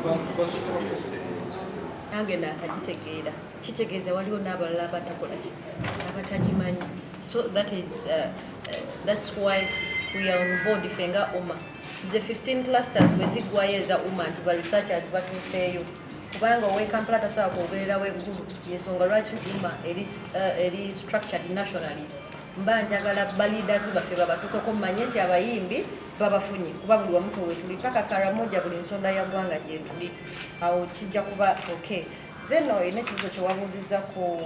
Abantu basooka bakutegeeza. Nange nakagitegeera, kitegeeza waliwo n'abalala abatakola ki, abatagimanyi. So that is that's why we are on board ffe nga UMA. Ze 15 clusters bwe ziggwayo eza UMA, nti ba researchers batuuseeyo, kubanga ow'e Kampala tasobola kwogererawo eggulu. Yensonga lwaki UMA eri structured nationally. Mba njagala ba leaders baffe babatuukeko, mmanye nti abayimbi babafunye, kuba buli wamu ffe wetuli, paka Karamoja, buli nsonda ya ggwanga gyetuli. Awo kijja kuba okay. Then olina ekibuzo kyewabuuziza ku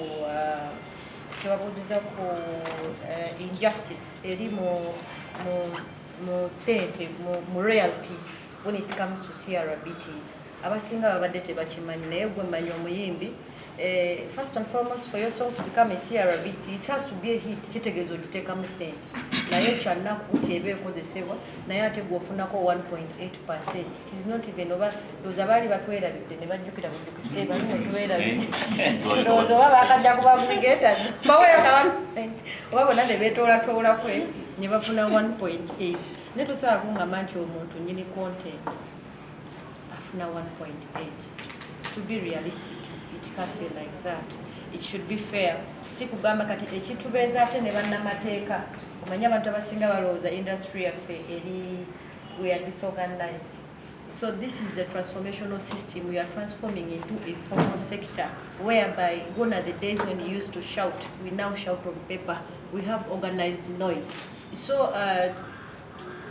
injustice eri mu sente, mu royalties when it comes to CRBTs. Abasinga babadde tebakimanyi, naye gwe mmanyi omuyimbi, first and foremost, for your song to become a CRBT, it has to be a hit. Kitegeeza ogiteekamu sente, naye kyannaku nti eba ekozesebwa, naye ate gweofunako 1.8%. It is not even, oba ndowooza baali batwerabidde ne bajjukira bujjukizi. Eh, bali netwerabidde, ndowooza oba bakajja kuba aggregators baweeyo ka oba bonna ne beetoolatoolako ne bafuna 1.8. Naye tosobola kungamba nti omuntu nyini content afuna 1.8. To be realistic, it can't be like that. It should be fair. Si kugamba kati ekitubeeza ate ne bannamateeka. Omanye abantu abasinga balowooza industry yaffe eri, we are disorganized. So this is a transformational system. We are transforming into a formal sector whereby gone are the days when you used to shout. We now shout on paper. We have organized noise. So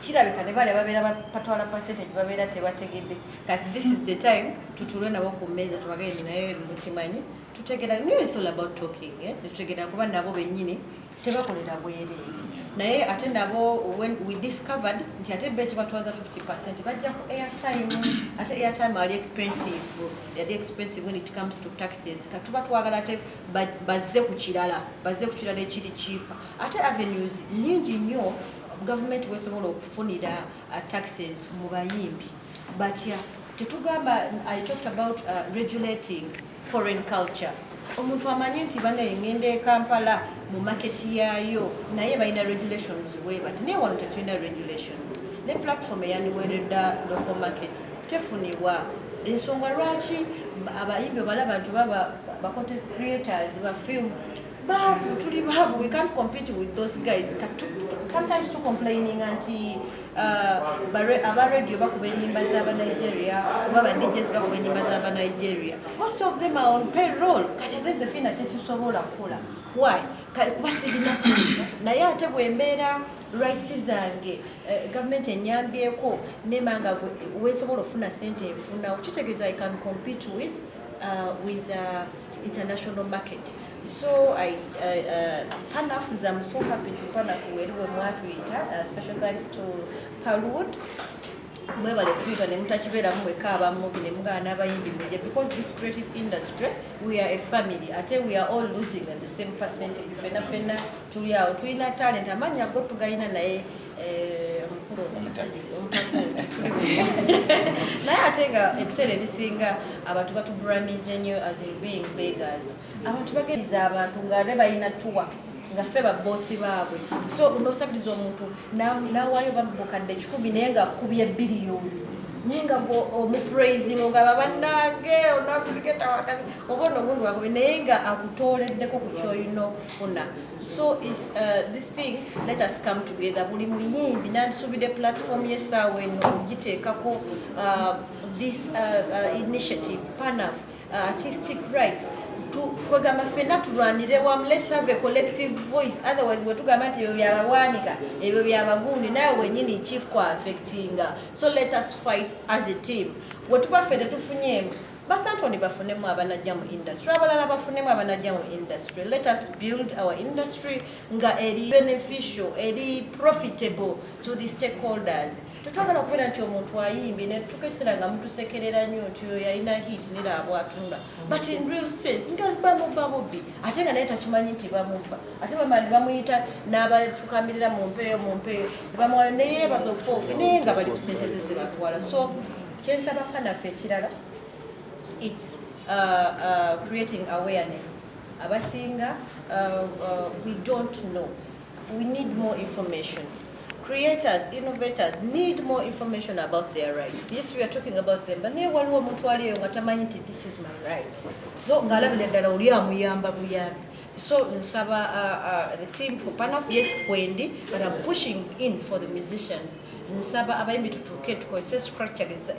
kirabika ne bali ababeera batwala percentage babeera tebategedde. Kati this is the time tutule nabo ku mmeeza, tubagende naye mukimanyi tutegera. New is all about talking, eh? Tutegera kuba nabo bennyini tebakolera bwereere, naye ate nabo when we discovered nti ate be kibatwaza 50%, bajja ku airtime, ate airtime ali expensive, yali expensive when it comes to taxes. Katuba twagala ate bazze ku kirala ekiri cheaper. Ate avenues nyingi nnyo gavumenti wesobola okufunira taxes mu bayimbi batya. Tetugamba, I talked about regulating foreign culture. Omuntu amanye nti banaye ngenda e Kampala mu market yaayo, naye balina regulations bwe bati, naye wano tetulina regulations, ne platform eyandiweeredda local market tefunibwa. Ensonga lwaki abayimbi obalaba nti baba ba content creators ba film baavu, tuli baavu, we can't compete with those guys. Sometimes tu complaining nti aba radio bakuba enyimba z'Abanigeria oba ba DJs bakuba enyimba z'Abanigeria. Most of them are on payroll. Kati ate nze Fina kyesisobola kukola, why? Kuba sirina sente, naye ate bwembeera rights zange, gavumenti enyambyeko nemanga wesobola okufuna sente enfunawo, kitegeeza I can compete with international market. So I PANAF, I'm so happy to PANAF weri we mwatuyita. Special thanks to Palwood, mwebale kutuyita ne mutakibeeramu mwekka aba movie ne mugaana n'abayimbi mujje, because this creative industry, we are a family, ate we are all losing at the same percentage. Fenna fenna tuli awo, tulina talent, amannya go tugayina, naye omukulu omutaku tuli, naye ate nga ebiseera ebisinga abantu batubrandinze nnyo as in being beggars. Abantu bageriza abantu nga balina tuwa nga ffe baboosi baabwe. So nosabiriza omuntu nawaayo bamubukadde 100, naye nga akubye biliyoni, naye nga omupraising ogamba bannange onakuligeta wakati oba ono ogundi wakubi, naye nga akutooleddeko ku kyolina okufuna. So is the thing, let us come together. Buli muyimbi nandisuubidde platform y'essaawa eno ogiteekako this initiative PANAF, artistic rights. Kwegamba ffenna tulwanire wamu. Let's have a collective voice. Otherwise bwetugamba nti ebyo byabawaanika, ebyo byabagundi, nawe wenyini chief kwa affectinga. So let us fight as a team. Wetuba ffe tetufunyeemu, basantoni bafunemu abanajja mu industry, abalala bafunemu abanajja mu industry. Let us build our industry nga eri beneficial, eri profitable to the stakeholders. Tetwagala kubeera nti omuntu ayimbye netukesera nga mutusekerera nnyo nti oyo yalina hit nera bwatunda, but in real sense nga bamubba bubbi, ate nga naye takimanyi nti bamubba. Ate bamala ne bamuyita n'abafukamirira mu mpeeyo mu mpeeyo ne bamuwayo neyeebaza okufa ofi, naye nga bali ku sente ze zebatwala. So kyensaba PANAF ekirala, it's creating awareness. Abasinga we don't know, we need more information. Creators, innovators need more information about their rights. Yes, we are talking about them, but naye waliwo omuntu aliyo nga tamanyi nti this is my right. So ng'alabira ddala oli amuyamba buyambi. So nsaba the team for PANAF, yes, kwendi, but I'm pushing in for the musicians. Nsaba abayimbi tutuuke tukozese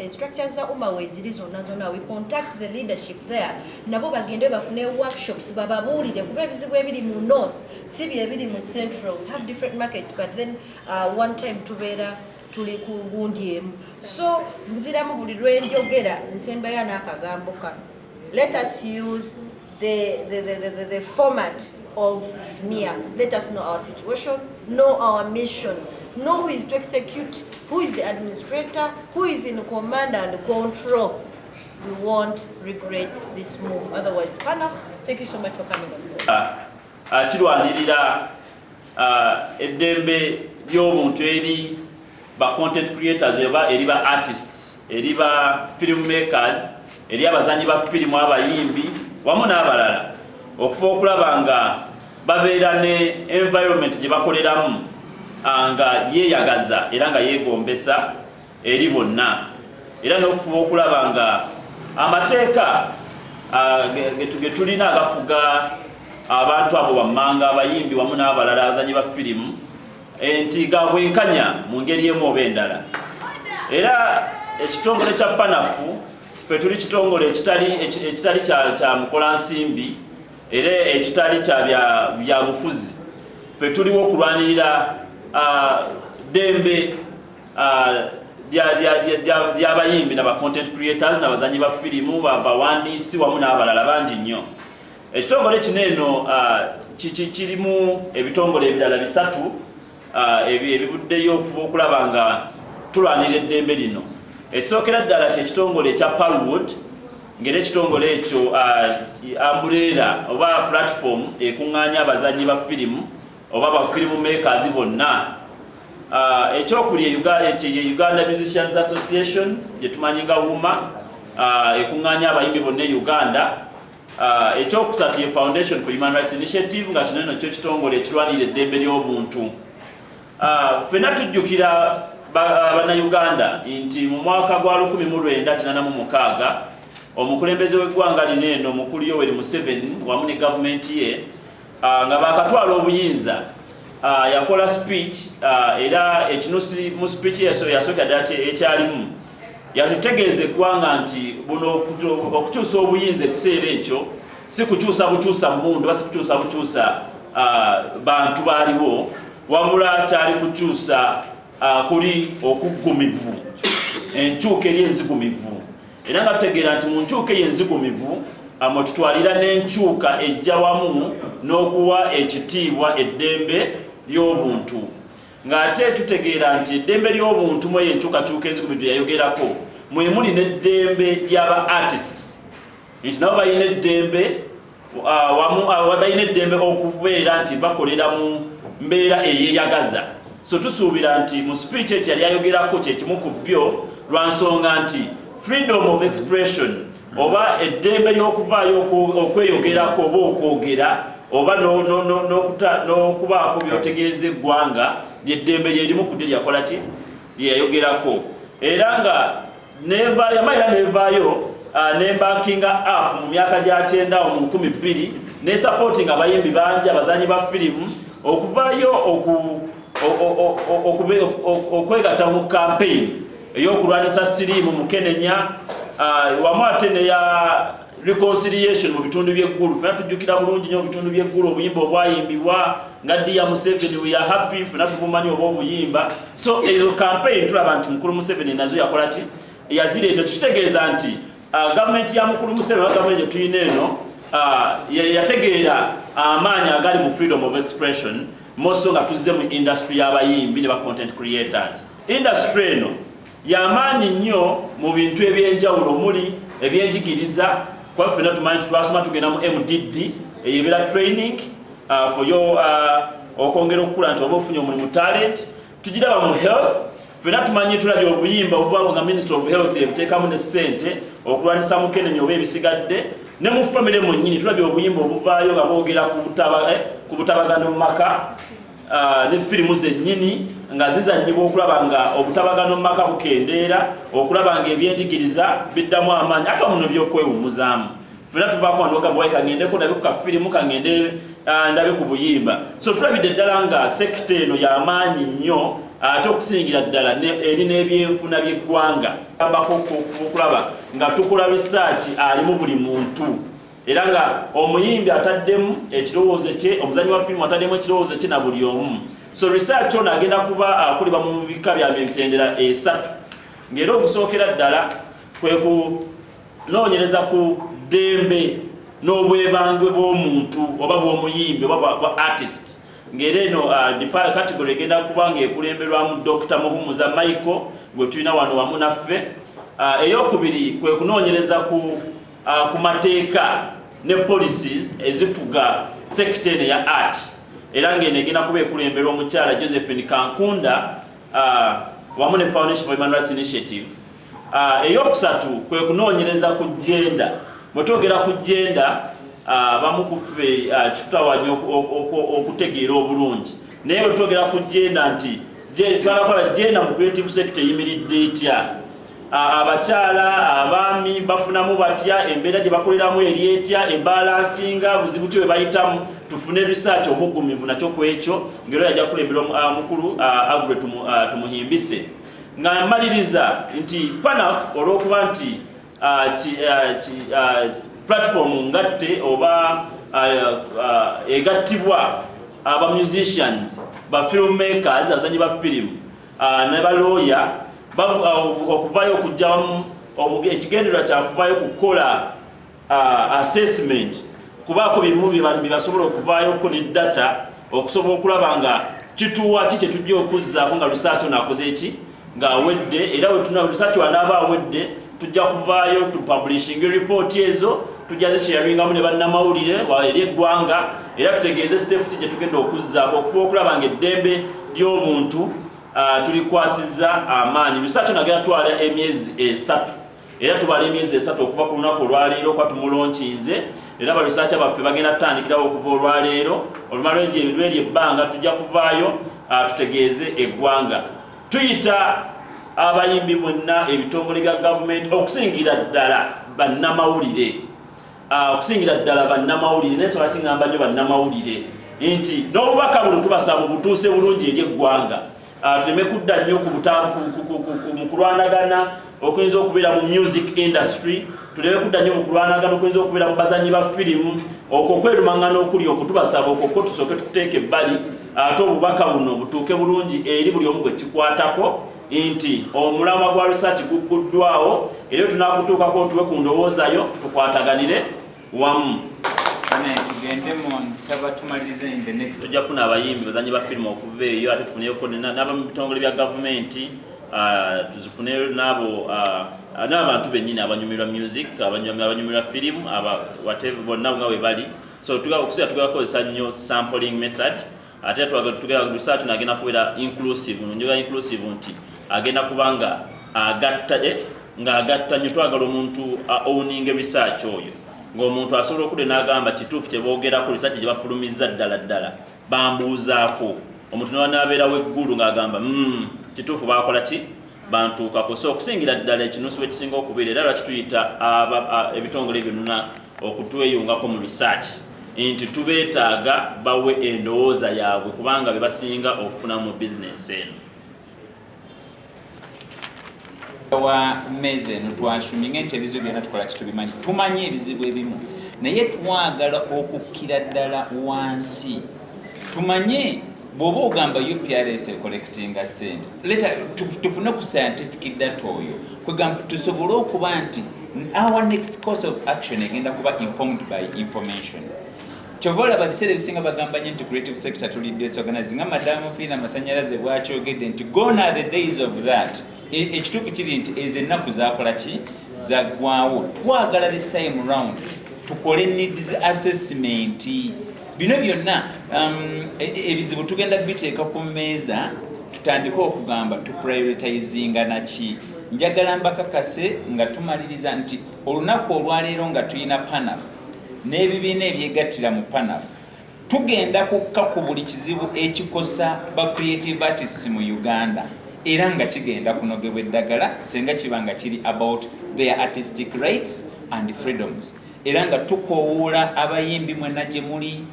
structures za UMA weeziri zonna zonna. We contact the leadership there, nabo bagende bafune workshops, bababuulire, kuba ebizibu ebiri mu north si byebiri mu central. We have different markets, but then one time tubeera tuli ku gundi emu. So nziramu, buli lwenjogera nsembayo n'akagambo kano: let us use the format of SMEAC. Let us know our situation, know our mission, know who is to execute, who is the administrator, who is in command and control. We won't regret this move. Otherwise, PANAF, thank you so much for coming on board. Kirwanirira eddembe ly'obuntu eri ba content creators oba eri ba artists, eri ba film makers, eri abazanyi ba firimu, abayimbi wamu n'abalala, okufa okulaba nga babeera ne environment gye bakoleramu nga yeeyagaza era nga yeegombesa eri bonna, era n'okufuba okulaba nga amateeka ge tulina agafuga abantu abo wammanga, abayimbi wamu n'abalala, abazanyi ba firimu, nti ga bwenkanya mu ngeri emu oba endala. Era ekitongole kya PANAF, ffe tuli kitongole ekitali kya mukola nsimbi era ekitali kya bya bufuzi. Ffe tuliwo okulwanirira ddembe ly'abayimbi naba content creators n'abazanyi ba firimu, bawandiisi wamu n'abalala bangi nnyo. Ekitongole kino eno kirimu ebitongole ebirala bisatu ebivuddeyo okufuba okulaba nga tulwanira eddembe lino. Ekisookera ddala kyekitongole ekya Pearlwood, ng'era ekitongole ekyo umbrella oba platform ekuŋŋaanya abazanyi ba firimu oba ba film makers bonna. Ekyokuli ye Uganda Musicians Associations, gye tumanyi nga UMA, ekuŋŋaanya abayimbi bonna e Uganda. Ekyokusatu ye Foundation for Human Rights Initiative, nga kino eno kyo kitongole ekirwanirira eddembe ly'obuntu. Ffenna tujjukira, Bannayuganda, nti mu mwaka gwa 1986 omukulembeze w'eggwanga lino eno, Mukulu Yoweri Museveni, wamu ne gavumenti ye, nga bakatwala obuyinza, yakola speech, era ekinusi mu speech yasookera ddala ekyalimu yatutegeeza eggwanga nti buno okukyusa obuyinza ekiseera ekyo si kukyusa bukyusa mundu oba si kukyusa bukyusa bantu baaliwo, wabula kyali kukyusa kuli okuggumivu, enkyuka eri enzigumivu. Era nga tutegeera nti mu nkyuka eyo enzigumivu mwe tutwalira n'enkyuka ejja wamu n'okuwa ekitiibwa eddembe ly'obuntu, ng'ate tutegeera nti eddembe ly'obuntu mu eyo enkyukakyuka enzigumivu yayogerako mwe muli n'eddembe ly'aba artists, nti nabo balina eddembe wamu balina eddembe okubeera nti bakolera mu mbeera eyeeyagaza. So tusuubira nti mu speech ekyo yali ayogerako kyekimu ku byo, lwa nsonga nti freedom of expression oba eddembe ly'okuvaayo okweyogerako oba okwogera oba n'okubaako by'otegeeza eggwanga, lyeddembe lyerimu ku ddyo lyakola ki lyeyayogerako. Era nga yama era nevaayo nebackinga up mu myaka gya 90 awo mu 2000 nesupporting abayimbi bangi, abazanyi ba firimu, okuvaayo okwegatta mu campaign ey'okulwanisa siriimu mukenenya, wamu ate neya reconciliation mu bitundu by'eggulu. Fena tujjukira bulungi nnyo mu bitundu by'eggulu obuyimba obwayimbibwa nga "Dear Museveni, we are happy", fena tubumanyi oba obuyimba. So ezo campaign tulaba nti Mukulu Museveni nazo yakola ki, yazireeta. Kitegeeza nti gavumenti ya Mukulu Museveni oba gavumenti gyetulina eno yategeera amaanyi agali mu freedom of expression, moso nga tuzze mu industry y'abayimbi ne ba content creators. Industry eno yamaanyi nnyo mu bintu ebyenjawulo omuli ebyenjigiriza, kuba ffenna tumanyi nti twasoma tugenda mu MDD, eyo ebeera training for your okwongera okukula nti oba ofunye omulimu, talent. Tugiraba mu health, ffenna tumanyi, tulabye obuyimba obuba nga Minister of Health ebuteekamu ne ssente okulwanisa mukenenya oba ebisigadde. Ne mu famire mwennyini tulabye obuyimba obuvaayo nga boogera ku butabagano mu maka, ne firimu zennyini. Nga zizanyibwa okulaba nga obutabagano mu maka bukendeera, okulaba nga ebyenjigiriza biddamu amaanyi, ate omuno byokwewummuzaamu. Fena tuvaako wano ogamba, "Wai, kangendeko ndabe ku kafirimu, kangende ndabe ku buyimba." So tulabidde ddala nga sector eno y'amaanyi nnyo, ate okusingira ddala eri n'ebyenfuna by'eggwanga. Ambako okulaba nga tukola research alimu buli muntu, era nga omuyimbi ataddemu ekirowoozo kye, omuzanyi wa firimu ataddemu ekirowoozo kye, na buli omu. So research ono agenda kuba akolebwa mu bika bya mitendera esatu, ng'era ogusookera ddala kwe kunoonyereza ku ddembe n'obwebange bw'omuntu oba bw'omuyimbi oba bwa artist, ng'era eno category egenda kuba ng'ekulemberwamu Dr Muhumuza Michael, gwe tulina wano wamu naffe. Eyokubiri kwe kunoonyereza ku mateeka ne policies ezifuga sector eno eya art, era ng'eno egenda kuba ekulemberwa omukyala Josephine Kankunda wamu ne Foundation for Human Rights Initiative. Eyokusatu kwe kunoonyereza ku gender. Bwe twogera ku gender, abamu ku ffe kitutawanya okutegeera obulungi, naye bwe twogera ku gender nti twagala gender mu creative sector eyimiridde etya, abakyala, abaami bafunamu batya, embeera gye bakoleramu eri etya, ebalansinga buzibu ki bwe bayitamu, tufune research omuggumivu nakyo ku ekyo, ngero yajja kukulembera mukulu Agre Tumuhimbise. Nga mmaliriza nti PANAF, olw'okuba nti platform ngatte oba egattibwa aba musicians, ba filmmakers, abazanyi ba firimu ne balooya, okuvayo okujja wamu, ekigendererwa kyakuvayo kukola assessment, kubaako bimu bye basobola okuvaayoko ne data okusobola okulaba nga kituwa ki kyetujja okuzzaako nga research ono akoze eki ng'awedde. Era research wanaaba awedde, tujja kuvaayo tupublishing report ezo, tujja zisharingamu ne bannamawulire eri eggwanga, era tutegeeze step ki gye tugenda okuzzaako okufuba okulaba nga eddembe ly'obuntu tulikwasizza amaanyi. Research ono agenda twala emyezi 3, era tubala emyezi 3 okuva ku lunaku olwaleero okuba tumulaunchinze, era baresearcher baffe bagenda tutandikirawo okuva olwaleero. Olumala lweri ebbanga, tujja kuvaayo tutegeeze eggwanga. Tuyita abayimbi bonna, ebitongole bya gavumenti, okusingira ddala bannamawulire, okusingira ddala bannamawulire. Naye sobola kiŋŋamba nnyo bannamawulire nti n'obubaka buno tubasaba obutuuse bulungi eri eggwanga. Tuleme kudda nnyo mu kulwanagana okuyinza okubeera mu music industry, tuleme kudda nnyo mu kulwanagana okuyinza okubeera mu bazanyi ba firimu, okwo okwerumaŋŋana okuli okwo. Tubasaba okwo kwo tusooke tukuteeka ebbali, ate obubaka buno butuuke bulungi eri buli omu gwe kikwatako nti omulamwa gwa research gugguddwawo, era tunakutuukako otuwe ku ndowoozayo tukwataganire wamu. Tugende mu nsaba tumalirize in the next Tujja kufuna abayimbi, bazanyi ba firimu okuva eyo, ate tufuneyoko n'abamu bitongole bya gavumenti, tuzifuneyo n'abo n'abantu bennyini abanyumirwa music, abanyumirwa firimu, whatever, bonna nga bwe bali. So okusinga tugenda kukozesa nnyo sampling method, ate tugenda research nagenda kubeera inclusive. Njogera inclusive nti agenda kuba nga agatta ng'agatta nnyo. Twagala omuntu owninga research oyo, ng'omuntu asobola okudde n'agamba, "Kituufu kye boogerako, research gye bafulumizza ddala ddala bambuuzaako." Omuntu newanaabeerawo eggulu ng'agamba, kituufu baakola ki, bantuukako." So okusingira ddala ekinusu bwe kisinga okubeera, era lwaki tuyita ebitongole byonna okutweyungako mu research, nti tubeetaaga bawe endowooza yaabwe, kubanga be basinga okufuna mu bizinensi eno. Wa mmeeza eno twassuminga nti ebizibu byonna tukola kitubimanyi, tumanyi ebizibu ebimu, naye twagala okukkira ddala wansi tumanye. Bw'oba ogamba UPRS ecollectinga sente, leta tufune ku scientific data oyo, kwegamba tusobole okuba nti our next course of action egenda kuba informed by information. Kyova olaba biseera ebisinga bagamba nnyo nti creative sector tuli disorganized, nga Madamu Fiina Masanyalaze bwakyogedde nti gone are the days of that. Ekituufu kiri nti ezo ennaku zakola ki, zaggwawo. Twagala this time round tukole needs assessment. Bino byonna ebizibu tugenda biteeka ku mmeeza, tutandike okugamba tuprioritizinga naki. Njagala mbakakase nga tumaliriza nti olunaku olwaleero nga tulina PANAF n'ebibiina ebyegattira mu PANAF. Tugenda kukka ku buli kizibu ekikosa ba creative artists mu Uganda, era nga kigenda kunogebwa eddagala senga kiba nga kiri about their artistic rights and freedoms. Era nga tukoowoola abayimbi mwenna gye muli,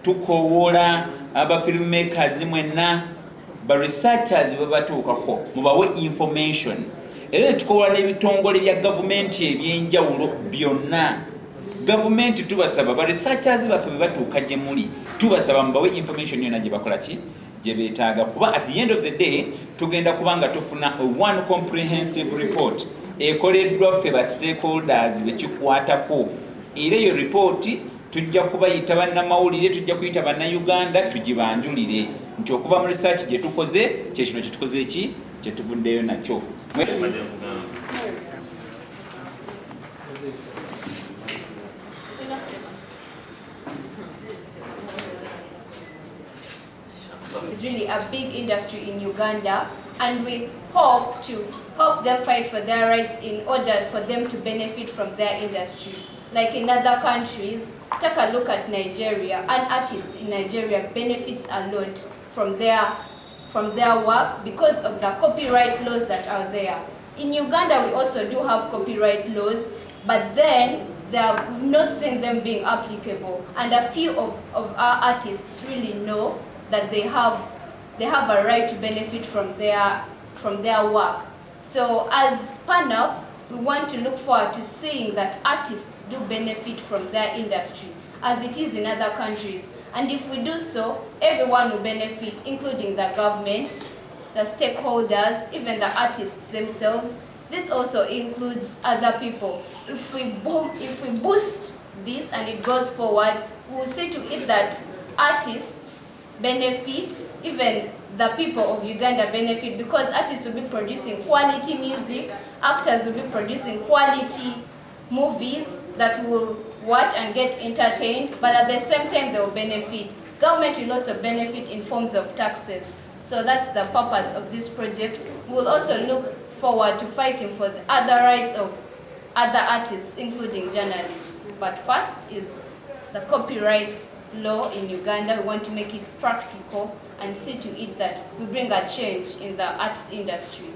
tukoowoola aba filmmakers mwenna, ba researchers babatuukako mubawe information. Era netukowoola n'ebitongole bya gavumenti ebyenjawulo byonna. Gavumenti tubasaba, ba researchers baffe bwe batuuka gye muli, tubasaba mubawe information yonna gye bakola ki gye beetaaga, kuba at the end of the day tugenda kuba nga tufuna one comprehensive report ekoleddwa ffe ba stakeholders bekikwatako. Era eyo ripooti tujja kubayita bannamawulire, tujja kuyita bannayuganda tugibanjulire nti okuva mu research gye tukoze kyekino kyetukoze eki kyetuvuddeyo nakyo. It's really a big industry in Uganda, and we hope to help them fight for their rights in order for them to benefit from their industry. Like in other countries, take a look at Nigeria. An artist in Nigeria benefits a lot from their work because of the copyright laws that are there. In Uganda, we also do have copyright laws, but then they have not seen them being applicable. And a few of our artists really know that they have a right to benefit from their work. So as PANAF, we want to look forward to seeing that artists do benefit from their industry, as it is in other countries. And if we do so, everyone will benefit, including the government, the stakeholders, even the artists themselves. This also includes other people. If we boost this and it goes forward, we will see to it that artists benefit, even the people of Uganda benefit, because artists will be producing quality music, actors will be producing quality movies that we will watch and get entertained, but at the same time they will benefit. Government will also benefit in forms of taxes. So that's the purpose of this project. We will also look forward to fighting for the other rights of other artists, including journalists. But first is the copyright law in Uganda. We want to make it practical and see to it that we bring a change in the arts industry.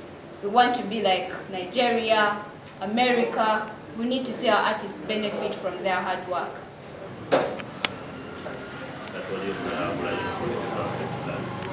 We want to be like Nigeria, America. We need to see our artists benefit from their hard work.